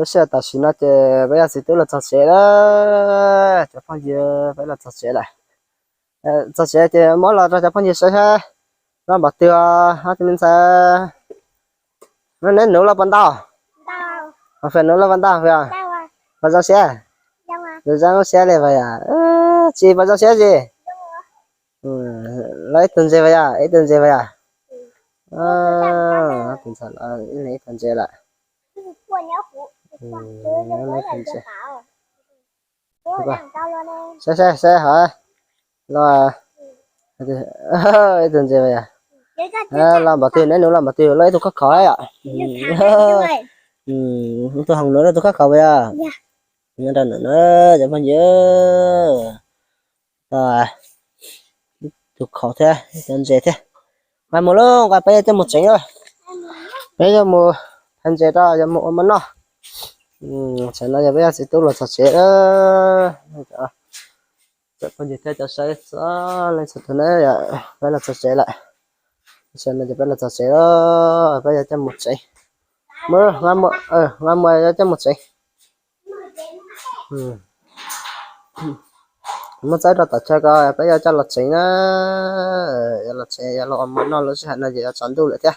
Lub sij hawm tam sim no ces peb yog txiv tub los txog tsev lawm, cov phooj ywg, peb los txog tsev lawm. Txog tsev ces muab los rau cov phooj ywg saib saib, loj npaum twg os ob tug me ntxhais. Neb nuv loj puas ntau? Hos Fem nuv loj puas ntau, Fem? Puas zoo siab? Zoo zoo siab li puas yog? Tsis puas zoo siab tsis? Loj ib tug ntses puas yog? Ib tug ntses puas yog? Ib tug ntses lawm. Saib saib saib hov, loj ib tug ntses puas yog? Loj npaum twg, neb nuv loj npaum twg, loj ib tug khab khov yom. Ib tug hoom nuv loj ib tug khab khov puas yog? Nyob rau ntawm na cov phooj ywg. Tus khov thiab cov ntses thiab. Nqa mus lauj, nqa peb yuav coj mus tsev lawm. Peb yuav mus phais ntses rau, yuav mus ua mov noj. Tam no yog peb yog txiv tub los txog tsev lawm. Cov phooj ywg thiab cov saib txhua leej txhua tus na, peb los txog tsev lawm. Tam no ces peb los txog tsev lawm, peb yuav coj mus tsev. Nqa mus yuav coj mus tsev. Muab txawb rau tom chaw ko, peb yuav coj los tsev na. Yuav los tsev, yuav los ua mov noj, lub sij hawm no ces yuav tsaus ntuj lawm thiab.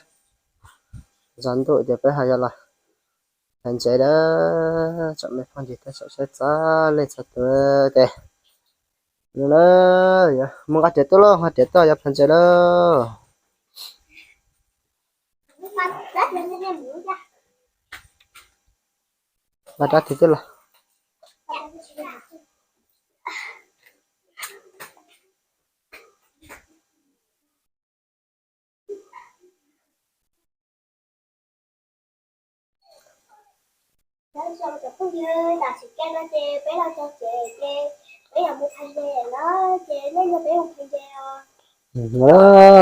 Tsaus ntuj ces peb ho yuav los phais ntses lawm. Tsoom me phooj ywg thiab saib txhua leej txhua tus ces, no na, mus nqa riam tuaj lauj, nqa riam tuaj yuav phais ntses lauj. Nqa rab riam tuaj los.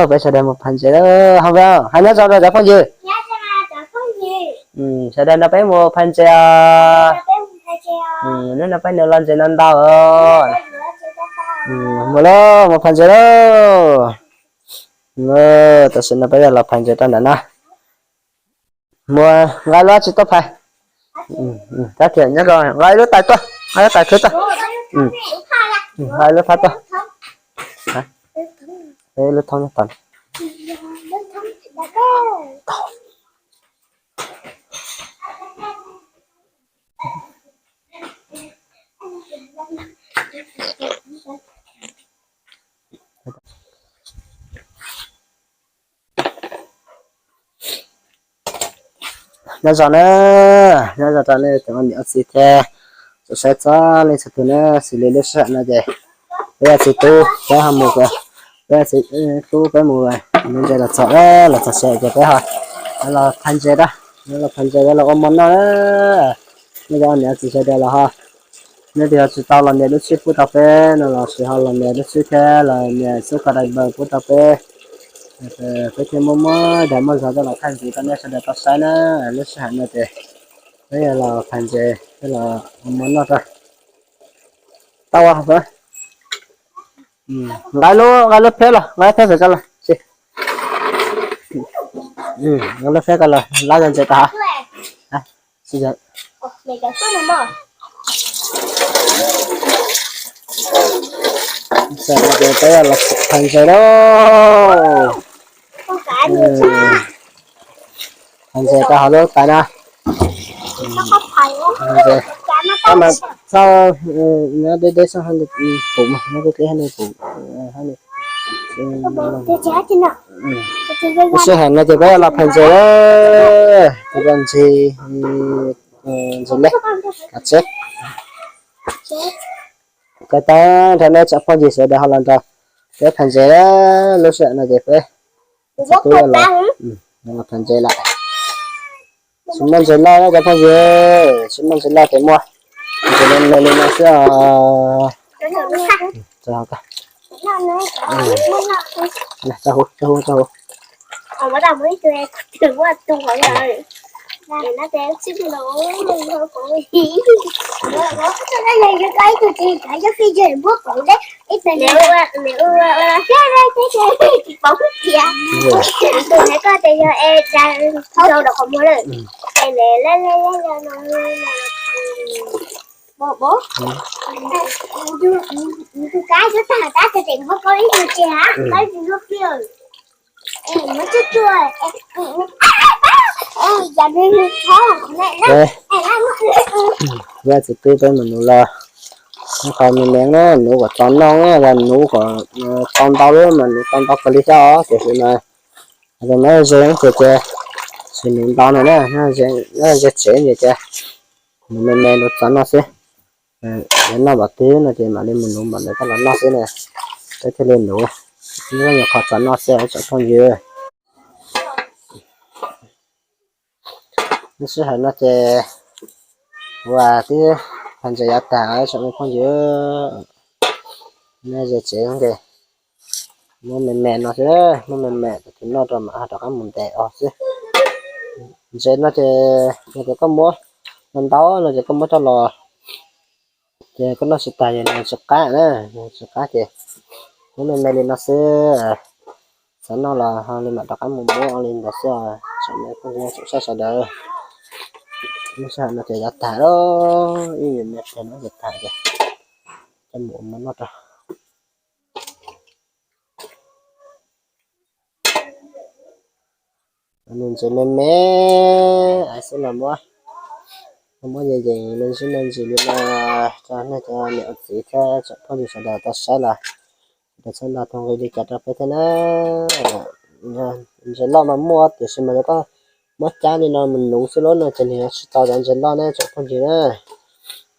Peb sawv daws mus phais ntses lawm, hais nyob zoo rau cov phooj ywg. Sawv daws nrog peb mus phais ntses os. Hnub no peb nws los ntses no ntau. Mus lauj, mus phais ntses lauj. Tam sim no peb yuav los phais ntses rau ntawm na. Mus, nqa lub tsi tuaj phais. Nqa lub tais tuaj, nqa lub tais khwb tuaj. Nqa lub thoob tuaj. Lub thoob nyob tod. Nyob zoo na, nyob zoo rau nej cov niam txiv thiab tsoom saib txhua leej txhua tus na, xws li lub sij hawm no ces peb yog txiv tub peb ho mus, peb yog txiv tub peb mus nuv ntses los txog, los txog tsev ces peb ho los phais ntses rau, los phais ntses los ua mov noj na. Nej cov niam txiv sawv daws los ho, nej twb ho tsis tau los nias lub subscribe pub rau peb no los sis ho los nias lub subscribe thiab los nias subscribe pub rau peb, peb thiaj muaj muaj dag muaj zog coj los thaij ntxiv rau nej sawv daws tau saib na. Lub sij hawm no ces peb yuav los phais ntses thiab los ua mov noj rau. Tau, nqa lub, nqa lub pheb los, nqa lub pheb pem ko los. Nqa lub pheb ko los lab ntses tas. Peb los phais ntses lauj. Phais ntses rau hauv lub tais na. Tab mas txhob, nyob deb deb xwb, pum mas nyob deb deb pum. Lub sij hawm no ces peb los phais ntses, tus ko ntsis, ntsis liab, kav tseb. Kawg tag nrho nej tsoom phooj ywg sawv daws ho los nrog peb phais ntses. Lub sij hawm no ces peb txiv tub los phais ntses lawm. Tsis muaj ntses loj cov phooj ywg, tsis muaj ntses loj ces muaj ntses me me li no xwb os. Tso huv, tso huv, tso huv. Vaj txiv tub peb mus nuv los, qhov me me na, nuv kom txaus noj, yog nuv kom tau ntau lub mas nuv tau ntau kawg li thiab os. Tiam sis mas no ze ces ces tsis nuv ntau no na, ze tsev ces ces nuv me me nuv txaus noj xwb. Yuav noj npaum twg no ces mam li mus nuv npaum ntawd coj los noj xwb na. Peb thiaj li nuv, nyob nyuam qhuav txaus noj xwb tsoom phooj ywg. Lub sij hawm no ces kuv twb tag ntses yav tag tsoom phooj ywg. Nyob ze tsev ces muab me me no xwb, muab me me kom tsis noj rau mam ho rov qab mus ntes os xwb. Ntses no ces yog tias koj muab ntau ntau no ces koj muab coj los ces koj noj tsis tas ces nws tsis qab na, nws tsis qab ces muab me me li no xwb. Xav noj los ho li mam rov qab mus muab li ntawd xwb os tsoom phooj ywg tsoom saib sawv daws. Lub sij hawm no ces yav tag lawm, ib nyuag me pliag no ces tag ces coj mus ua mov noj rau. Nws ntses me me xwb los muab, muab yees yees me ntsis me ntsis li no rau nej cov niam ua txiv thiab tsoom phooj ywg sawv daws tau saib los sawv daws txhawb nqa tau nqi li cas rau peb thiab na. Ntses loj mas muaj tiam sis mas yog koj muab cab li no mus nuv xwb lub no ces nws yuav tsis tau cov ntses loj na tsoom phooj ywg na.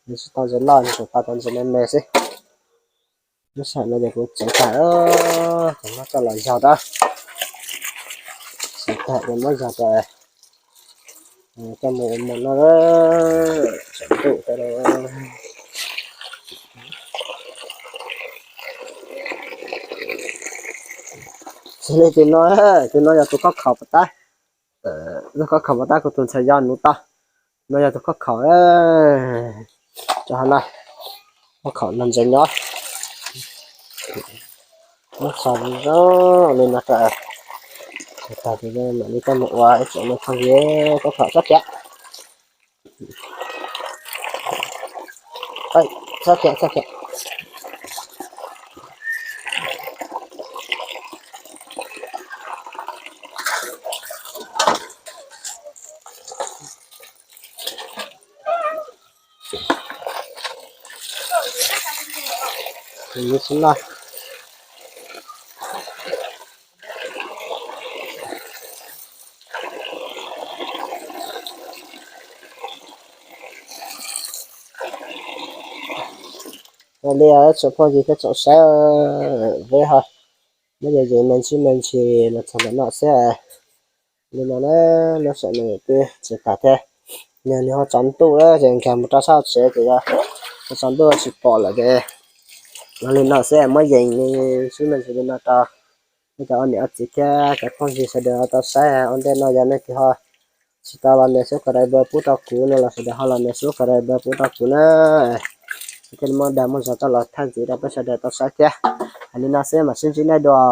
Nws tsis tau ntses loj, nws tsuas tau cov ntses me me xwb. Lub sij hawm no ces kuv tseev tag, ces muab coj los yog rau, tseev tag ces muab yog rau coj mus ua mov noj tsaus ntuj. Xws li tus no, tus no yog tus khob khaum pov tab, tus khob khaum pov tab kuv tus ntxhais yau nuv tau. No yog tus khob khaum, tso hauv no, khob khaum no ntses nyob. Muab txhos zoo li no rau, tag mam li coj mus ua ib tsoom me phooj ywg. Khob khaum txhob khiav, txhob khiav, txhob khiav. Nws tsis noj. Ua li tsoom phooj ywg thiab tsoom saib, peb ho muab yees yees me ntsis me ntsis los txog ntawm no xwb. Li no na, lub sij hawm no twb tsis tag thiab, nws ho tsaus ntuj ces nkag mus rau sab tsev ces yog tsaus ntuj tsis pom lawm ces li no xwb, muab yees me ntsis me ntsis li no rau nej cov ua niam ua txiv thiab cov phooj ywg sawv daws tau saib. Ua ntej no yog nej twb ho tsis tau los nias subscribe pub rau kuv no los sawv daws ho los nias subscribe pub rau kuv na. Thiaj li muaj dag muaj zog coj los thaij ntxiv rau peb sawv daws tau saib thiab. Hais li no xwb mam sib ntsib nej dua.